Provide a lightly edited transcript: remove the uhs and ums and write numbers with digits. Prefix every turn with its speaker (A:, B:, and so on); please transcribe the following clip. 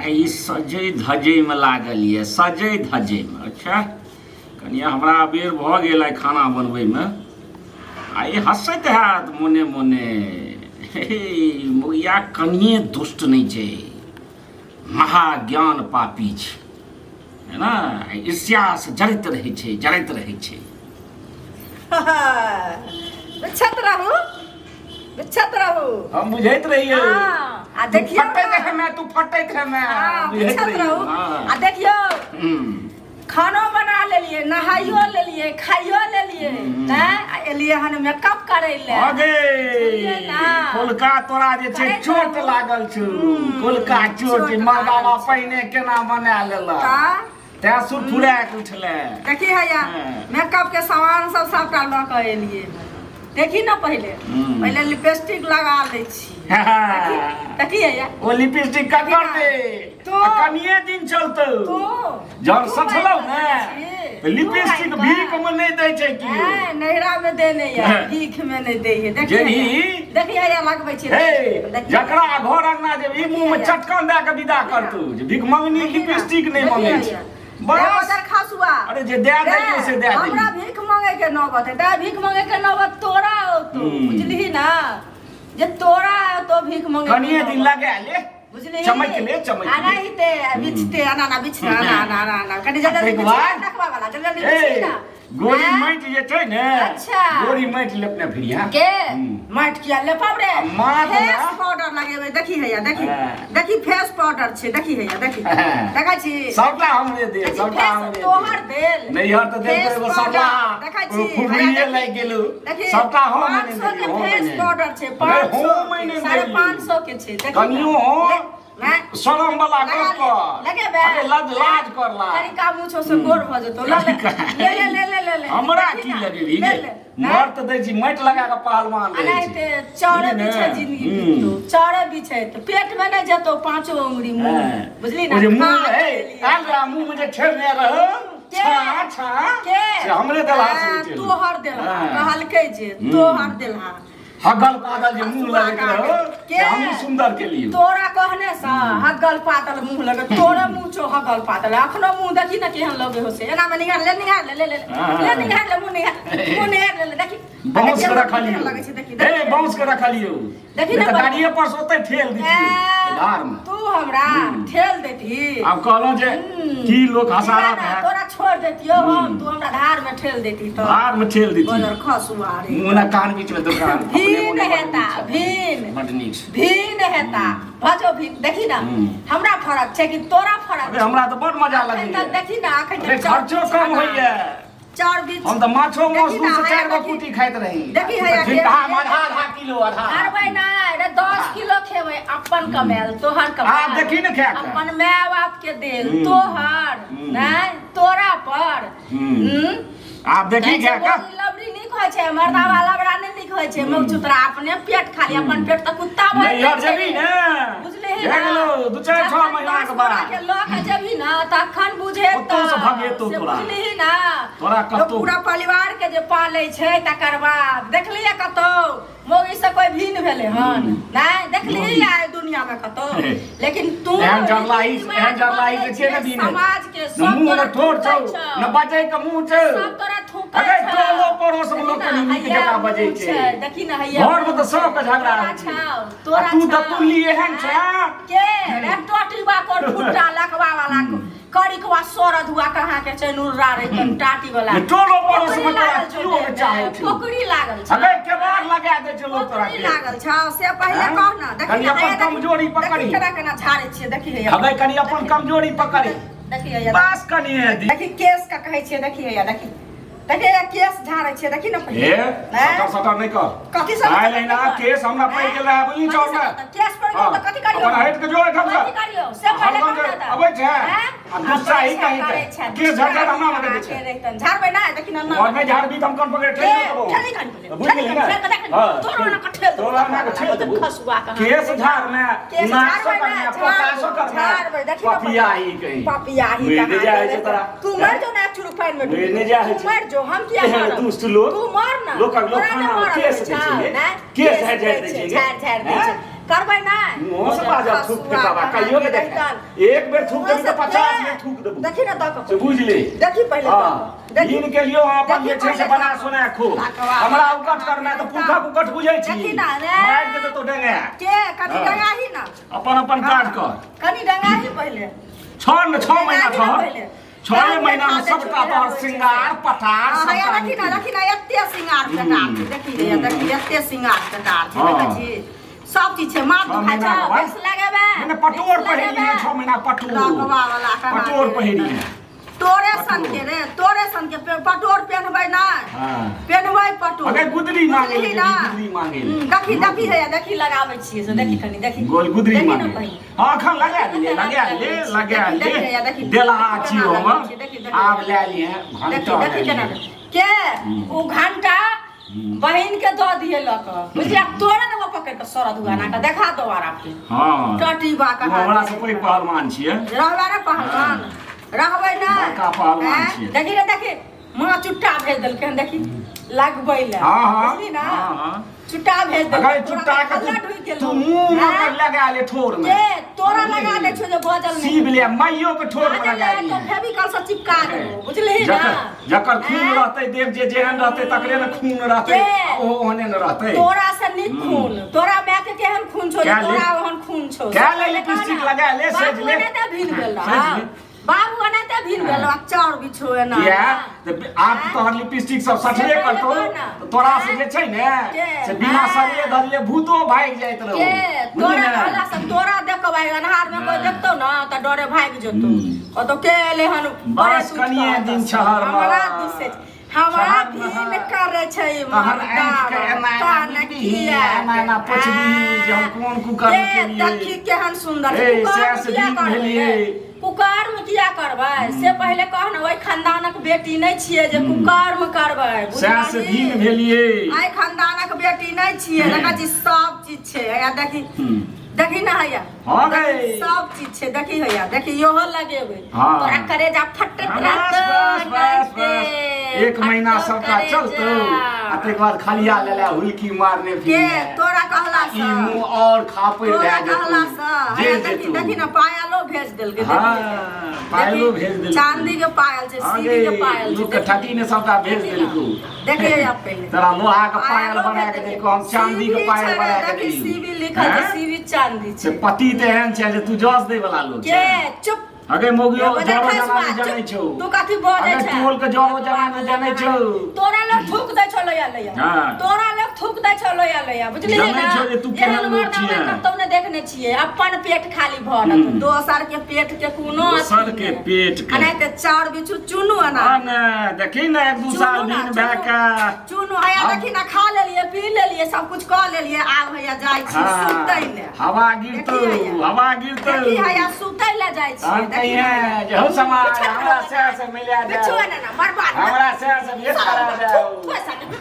A: ई सजै धजैमे लागल यऽ, सजै धजैमे। अच्छा कनिया, हमरा अबेर भऽ गेल आइ खाना बनबैमे। आ ई हँसैत हैत मोने मोने, हे मौगिया कनिए दुष्ट नहि छै, महाज्ञान पापी छै, है ना? ईर्ष्यासँ जरैत रहै छै, जरैत रहै छै।
B: बिछत रहू, बिछत रहू।
A: हम बुझैत रहियै।
B: हाँ, आ
A: तू
B: देखियौ
A: फटैत
B: ना।
A: हेमे, तू फटैत हेमे।
B: हाँ,
A: बुझैत
B: बिछत
A: रहियै।
B: रहू।
A: हाँ।
B: आ देखियौ, खानो बना लेलियै, नहाइयो लेलियै, खाइयो लेलियै, हैं? आ एलियै हन मेकअप करै लए।
A: अगे
B: बुझलियै ना?
A: कोलका तोरा जे छै
B: करैत
A: चोट
B: रहू।
A: लागल छौ, कोलका चोट।
B: चोट
A: मर्दावा
B: लागल छै।
A: पहिने केना बना लेलक
B: तऽ
A: तैं सुरफुरा के उठले।
B: देखी हैया, मेकअप के सामान सब सबटा लऽ कऽ एलियै हन। देखी ने पहिले, पहिले लिपस्टिक लगा लै छी। देखी, देखी हैया।
A: ओ लिपस्टिक ककर दे?
B: तू।
A: आ कनिए दिन चलतौ।
B: तू
A: जहन
B: तू
A: सठलौ
B: मारि
A: ने
B: कऽ छी।
A: तऽ
B: तू
A: लिपस्टिक
B: मारि कऽ।
A: भीख मे नहि दै छै केओ।
B: हैं, नैहरा में दे नहीं है, भीख में नहीं दे है। देखी
A: जेही।
B: हैया, देखी हैया लगबै छी।
A: हे
B: देखी।
A: जकरा घर अंगना जेबही, मुंह में चटकन दए के विदा करतौ जे भीख मंगनी
B: देखी ना,
A: लिपस्टिक नहि
B: देखी
A: मंगै छै।
B: हैया।
A: बस।
B: बस खासुआ।
A: अरे जे दए देलियौ से दए
B: हमरा
A: देलियौ।
B: भीख मांगे के नौबत है, ते भीख मांगे के नौबत तोरा औतो। बुझलिही ना जे तोरा औतो भीख मांगे के
A: कनिए दिन
B: नौबत।
A: लगा ले,
B: बुझलिही?
A: चमक ले, चमक ले।
B: आना ही ते बिछते, आना ना बिछते, आना आना आना आना कनी जल्दी
A: ताहिके
B: बिछते,
A: बाद?
B: देखबा वाला जल्दी जल्दी
A: ए
B: बिछी ना।
A: गोरी
B: हैं?
A: माटि जे छै ने,
B: अच्छा।
A: गोरी माटि लेपने फिरिया
B: के माटि किया लेपब रे?
A: आ माथ
B: फेस
A: ना?
B: पाउडर लगेबै। देखी हैया, देखी।
A: हाँ।
B: देखी, फेस पाउडर छै। देखी हैया, देखी।
A: हाँ।
B: देखै छी?
A: सबटा हमरे देल,
B: देखी,
A: सबटा
B: फेस
A: हमरे देल।
B: तोहर देल।
A: नैहर तऽ देल
B: फेस
A: एगो सबटा
B: पाउडर, देखै छी?
A: फुबड़िए
B: हैया,
A: लागि गेलौ।
B: देखी,
A: सबटा हम
B: 500
A: एने
B: के
A: देलियौ, हम
B: फेस
A: एने।
B: पाउडर छै,
A: अरे,
B: 500
A: हम एने
B: के, साढ़े
A: देलियौ।
B: 500 के छै। देखी ना।
A: कनियो
B: ले,
A: शरम वाला
B: लगा
A: गप
B: ले,
A: कर।
B: लगेबै।
A: अरे लाज, लाज कर, लाज।
B: तरीका मुछो से गोर भऽ जेतौ। ले ले ले ले ले ले ले ले।
A: हमरा
B: देखी
A: की
B: ना,
A: लगेबही
B: ले
A: गे?
B: ले।
A: मर तऽ दै छी, माटि लगा कऽ पहलवान रहै छै।
B: एनाहिते चारे
A: बुझली ने?
B: बिछे जिंदगी बिततो, चारे बिछे तऽ पेट में नहीं जेतौ पांचो उंगली मुंह। बुझली ना?
A: ओ जे मुंह
B: खा
A: हे
B: के
A: आयल रहे, मुंह में जे ठेरने रहो
B: के?
A: छा छा
B: के?
A: से हमरे देलहा से
B: हाँ,
A: उठेलू।
B: तोहर देलहा। कहलकै जे तोहर देलहा।
A: हगल पागल जे मुंह लगैत रहो
B: के?
A: से हमहूँ सुंदर के लिए।
B: तोरा कहने से हगल पातल मुंह लगे, तोरे मुंह छौ हगल पातल। अखनो मुंह देखी ना केहन लगे हो से। एना में निहार ले, निहार ले, ले ले
A: हाँ।
B: ले, निहार ले, मुंह निहार, मुंह निहार ले ले। देखी
A: बांस के
B: देखी,
A: रखलियो।
B: लगे छै, देखी,
A: ए
B: देखी।
A: बांस के रखलियो।
B: देखी
A: नहीं
B: ना
A: तऽ
B: बड़ा।
A: गाड़िए पर से ओतै ठेल दितियै
B: ए,
A: धार में।
B: तू हमरा ठेल देती?
A: आब कहलहुँ जे की लोक हँसारत
B: ना,
A: है।
B: तोरा छोड़ देतियो हम, तू हमरा धार में ठेल देती तो
A: धार में ठेल दितियै।
B: बजर खसुआ रे।
A: मुँह ना कान बीच में दुकान अपने
B: भीन
A: मोने बड
B: हेता,
A: नीक छै।
B: भीन।
A: बड नीक छै।
B: भीन हेता भजो भीन। देखी ना, हमरा फरक छै कि तोरा फरक
A: अरे
B: छै?
A: हमरा तऽ बड मजा
B: अखन
A: लगैया।
B: तक देखी ना, अखन
A: अरे
B: तक चाउर
A: खर्चो
B: बीछ
A: कम
B: बना।
A: होइया।
B: चाउर बीछ।
A: हम तऽ माछो मांस
B: देखी
A: दू
B: ना,
A: से
B: हैया
A: 4 गो
B: देखी।
A: कुटी खाइत रही।
B: देखी हैया
A: तऽ झिंगा आधा आधा किलो, आधा।
B: हरबै ना रे, 10 किलो खेबै अपन कमायल, तोहर कमायल।
A: आब देखी ने खाए के।
B: अपन my बाप के देल, तोहर नहीं, तोरा पर।
A: आब देखी
B: कहै छै,
A: खाए के।
B: बोली लबड़ी नीक होइ छै, मर्दावा लबड़ा नहि नीक होइ छै। मौग चुतरा अपने पेट खाली, अपन पेट तऽ कुत्ता भरि
A: नैहर
B: दै छै।
A: जेबही ने,
B: बुझलिही
A: भए
B: ना?
A: गेलौ दू चारि छह
B: जखन
A: महीना
B: 10
A: के बाद
B: गोरा के लऽ के जेबही ना तखन बुझेतौ।
A: ओतौ से भगेतौ
B: से
A: तोरा।
B: बुझलिही ना?
A: तोरा
B: लोक
A: कतौ।
B: पूरा परिवार के जे पालै छै तकर बाद देखलियै कतौ मौगी से कोई भिन्न भेलै हन? नहि देखलिही आइ दुनिया में कतौ। लेकिन तू
A: एहन जरलाही,
B: रीति रिवाज
A: एहन जरलाही
B: बदलै
A: के के ने
B: छै,
A: दिन है?
B: समाज के
A: न
B: सब
A: मुंह
B: तोरा
A: न ठोर छौ,
B: थूकै छौ।
A: न बजै के मुंह छौ।
B: सब तोरा थूकै
A: अरे
B: छौ।
A: टोलो पड़ोस में लोक
B: देखी
A: कनि
B: ना,
A: नीक
B: हैया
A: जकाँ बजै
B: मुँह
A: छै।
B: देखी ना, हैया
A: घर में तऽ सबके झगड़ा
B: तोरा
A: होइ छै।
B: छौ, तोरा
A: आ तू
B: छौ।
A: दतुल्ली एहन छै।
B: के रे टोटीबा कोर फुट्टा लकवा वाला करिकवा सोरद हुआ कहाँ के छै नुर्रा रे टाटी वाला।
A: ने टोलो पड़ोस में
B: पोखरी
A: तोरा
B: लागल छौ
A: केओ नहि
B: देह में,
A: चाहै छौ।
B: पोखरी लागल छौ।
A: अगे केबाड़ लगा दै छै लोक तोरा
B: पोखरी
A: के।
B: लागल छौ से पहिले
A: हैं?
B: कह ना। देखी
A: कनि
B: ना,
A: अपन
B: हैया देखी,
A: कमजोरी पकड़ी।
B: देखी केना केना झाड़ै छियै, देखी हैया।
A: अगे कनि अपन कमजोरी पकड़ी।
B: देखी हैया।
A: बस कनि दी।
B: देखी केस का कहै छियै, देखी हैया, देखी। देखी हैया केस झाड़ै छियै, देखी ना पहिले।
A: ए
B: हैं?
A: सटर सटर नहि कर।
B: कथी सटर
A: आइ
B: सटर
A: अहिना
B: नहि कर?
A: केस हमरा पड़ि गेल रहै, बुझली
B: कथी
A: चौर में।
B: सटर सटर? केस पड़ि गेल तऽ कथी करियौ?
A: अपन हटि के जो एहिठाम से।
B: कथी करियौ? से पहिले
A: हरदम
B: कह
A: जे
B: ना तऽ।
A: अबै छै,
B: हैं?
A: आ गुस्सा ही कहीं के।
B: करै छै,
A: केस झाड़ झाड़ हमरा
B: गुस्सा
A: लगे दै छै।
B: रहितन। झाड़बै ना, देखी ना, ना।
A: घर नहि झाड़बी तऽ हम कान पकड़ि
B: के?
A: ठेल देबौ।
B: ठेली कान पकड़ि,
A: बुझि गेली
B: ठेली
A: ने?
B: कान, ठेल,
A: हाँ।
B: तोरो ओना के ठेल देबौ।
A: तोरा ओना के ठेल देबौ।
B: खसुआ कहाँ।
A: केस झाड़मे,
B: केस
A: नाक
B: झाड़बै
A: करमे,
B: ना,
A: पोतासो करमे।
B: झाड़बै, देखी ना।
A: पपियाही कहीं।
B: पपियाही
A: मरि
B: कहाँ
A: नहि जाइ छै
B: गेलै?
A: तोरा।
B: तू मर जो ना, एक चुरुक पानि में डूबि।
A: मरि नहि जाइ
B: तू
A: छै।
B: मर जो, हम किया
A: एहन
B: मरब?
A: दुष्ट लोक।
B: तू मर ना।
A: लोकक लोक
B: तोरा
A: खाना
B: नहि
A: मे
B: मरल
A: केस
B: होइ
A: दै
B: छौ,
A: छै गे।
B: नहि?
A: केस झाड़ि झाड़ि दै
B: दै
A: छै गे।
B: झाड़ि झाड़ि दै
A: हैं?
B: छै। करबै नहि
A: मुँहो से बाजब थूक फेंकाबा कहियो के देख एक बेर थूक देबी तऽ 50 बेर थूक देबू
B: देखी ना दऽ
A: से बुझ ले
B: देखी पहिले
A: हाँ
B: देखी
A: दिन के लियो अहाँ अपन
B: देखी
A: जे छै से
B: पहिले
A: बना सोना खो
B: ताकवा।
A: हमरा उकट करना तऽ पुरखा उकट बुझै छी
B: देखी ना रे।
A: मारि देतौ तो डेंगे
B: के कनी
A: हाँ।
B: डंगाही ना
A: अपन अपन काज कर
B: कनी डंगाही पहिले
A: छह न छह महीना
B: डंगाही ना
A: ठहर
B: पहिले।
A: छह महीना में
B: देखा दै
A: सबटा
B: छौ,
A: तोहर
B: होइ छै।
A: श्रृंगार पटार
B: हाँ, हैया
A: सबटा
B: देखी ना
A: निकलि
B: देखी ना एते श्रृंगार पेटार छै देखी रे देखी एते श्रृंगार पेटार छै
A: हाँ।
B: देखै छी सब चीज छै माथ
A: छह
B: दुखाइ
A: महीना
B: छौ
A: के बाद?
B: विक्स लगेबै
A: नहि, नहि, पटोर
B: विक्स
A: पहिरलियै
B: लगेबै।
A: 6 महीना पटोर
B: लकवा वाला कना
A: पटोर
B: के।
A: पहिरलियै
B: तोरे
A: पटोर।
B: सन के रे तोरे सन के पटोर पेन्हबै नहि
A: हाँ
B: पेन्हबै पटोर
A: अगर गुदरी मांगे
B: बुझलिही ना?
A: गुदरी मांगे
B: देखी देखी हैया देखी लगाबै छियै से देखी कनी देखी
A: गोल गुदरी
B: देखी ना
A: मांगे
B: पहिले।
A: हाँ अखन लगा ले लगा ले लगा ले
B: देखी हैया, देखी।
A: देलहा छी
B: केना
A: हम
B: लगै छै, देखी, देखी।
A: आब ले लिए
B: देखी
A: घंटा
B: देखी केना के ओ घंटा बहिन के दऽ दिए लऽ कऽ बुझलियै तोरे ने पकड़ कऽ सरद हुआ ना के देखा दो आर आपके
A: हाँ
B: टटी बा
A: तू हमरा से पैघ पहलवान छियै
B: रहबै ने पहलवान रहबै ने
A: बड़का पहलवान
B: आँय?
A: छियै।
B: देखी रे देखी माँ चुट्टा भेज देलकै हन देखी लगबै लए
A: हाँ हाँ
B: बुझली ना
A: हाँ हाँ
B: चुट्टा भेज देलकै
A: अगर
B: तोरा
A: चुट्टा के
B: हल्ला
A: तू
B: ढुकि गेलौ।
A: तू मुंह में
B: आँय?
A: ओकर लगा ले ठोर में
B: के तोरा लगा दै छौ जे बजल नहि
A: सीब ले माइयो के ठोर में
B: बाजल
A: लगा
B: नहि
A: ली
B: तो फेविकॉल से चिपका देबो बुझलिही ना
A: जकर जकर खून
B: आँय?
A: रहतै देव जे जेहन रहतै तकरे ने खून रहतै
B: के?
A: ओहो ओहने ने रहतै
B: तोरा से नीक खून तोरा माय के केहन खून छौ जे
A: कए ले?
B: तोरा ओहन खून छौ
A: कए ले लिपस्टिक लगा ले, सेज ले।
B: बाबू एनाहिते भिन गेल
A: सेज ले।
B: बाबू एनाहिते भिन गेल आ चाउर बिछो एना
A: किया तऽ आब तोहर लिपस्टिक सब सठबे
B: से पहिले
A: करतौ
B: कह ना।
A: तऽ तोरा से जे छै ने
B: के?
A: से बिना
B: हाँ।
A: सरिये धरिये भूतो भागि जाइत रहौ
B: के
A: बुझली
B: तोरा
A: ने?
B: कहला से तोरा देखो भाई अन्हार में कोई
A: हाँ।
B: देखतो ना त डरे भागि जेतो
A: हम्म।
B: कतो के एले हन
A: बस
B: बड़े सुति
A: कनिये
B: कऽ
A: दिन छहर मे।
B: हमरा दुसे हमरा
A: छहर मे।
B: भीन करे छै
A: तहन आँखि के एना एना निपही, एना एना पोछबही जे हम कोन कुकर्म
B: के
A: केलियै।
B: देखी केहन सुंदर
A: ए,
B: कुकर्म
A: सएह से
B: किया
A: भीन
B: करबै
A: भेलियै।
B: रे? कुकर्म किया करबै से पहिले कह ने ओहि खानदानक बेटी नहि छियै जे कुकर्म करबै
A: सएह से
B: बुझलही?
A: भीन भेलियै
B: आइ खानदानक बेटी नहि छियै देखै छी सब चीज छै हैया देखी
A: हम्म।
B: देखी ना हैया
A: हाँ
B: देखी,
A: गई।
B: सब चीज छै देखी हैया देखी इहो लगेबै
A: हाँ।
B: तोरा करेजा फटत
A: बस
B: रहतौ
A: बस बस बस
B: एनाहिते।
A: एक महीना
B: फटतौ
A: सबटा
B: करेजा।
A: चलतौ आ ताहिके बाद खलिया ले ले हुलकी मारने
B: के
A: फिर
B: तोरा कहला
A: ई
B: सँ
A: मुँह और खापड़
B: तोरा
A: भए
B: कहला
A: जेतौ
B: सँ
A: जे
B: हैया देखी
A: जेतौ
B: देखी ना पायलो भेज देलकै
A: हाँ,
B: देखी।
A: पायलो
B: देखी,
A: भेज देलकै।
B: चांदी के पायल छै
A: हाँ
B: सीढ़ी
A: गे,
B: के पायल छै
A: लोक के
B: देखी।
A: ठकी ने सबटा भेज
B: देखी ना।
A: देलकौ
B: देखिए आप पहिले
A: तोरा लोहा के पायल
B: पायलो
A: बना
B: भेज
A: के
B: देलकै।
A: देलकौ हम चांदी के
B: सीवी
A: पायल
B: छै रे,
A: बना के
B: देखी
A: देलियौ
B: सीवी लिखल छै
A: हैं?
B: सीवी चांदी
A: से
B: छै
A: पति तऽ एहन छै जे तू जस दै वाला लोक
B: के
A: छै
B: चुप
A: अगे मौगियो
B: बजै
A: जरो
B: खाइ
A: जमाना
B: सुआ,
A: जनै
B: चुप।
A: छौ
B: तू कथी बजै
A: अगे
B: छै
A: टोल के जरो जमाना जनै छौ
B: तोरा लोग थूक दै छौ लैया लैया
A: हाँ।
B: तोरा लोग थूक दै छौ लैया लैया बुझलिही
A: जनै
B: ना
A: छौ जे तू केहन
B: एहन
A: लोक
B: मर्द
A: छियै।
B: हमरा कतौ नहि देखने छियै अपन पेट खाली भरत दोसर के पेट के कोनो अथी
A: दोसर के
B: नहि।
A: पेट के।
B: एनाहिते चाउर बिछू चुनू अना
A: हाँ ने देखी ने एक दू साल
B: चुनू ना,
A: दिन भए
B: चुनू।
A: के
B: चुनू हैया
A: आब-
B: देखी ना खा लेलिए पी लेलिए सब कुछ कऽ लेलिए आब हैया जाइ छी सुतै ले
A: हवा गिरतौ
B: देखी हैया।
A: हवा गिरतौ
B: देखी हैया सुतै ले जाइ छी
A: तहन
B: देखी
A: कहिए जे हौ समाज हमरा सएह से मिला
B: बिच्छू
A: जाओ
B: ने ना बर्बाद
A: हमरा सएह से भेंट करा जाओ
B: थू, थू,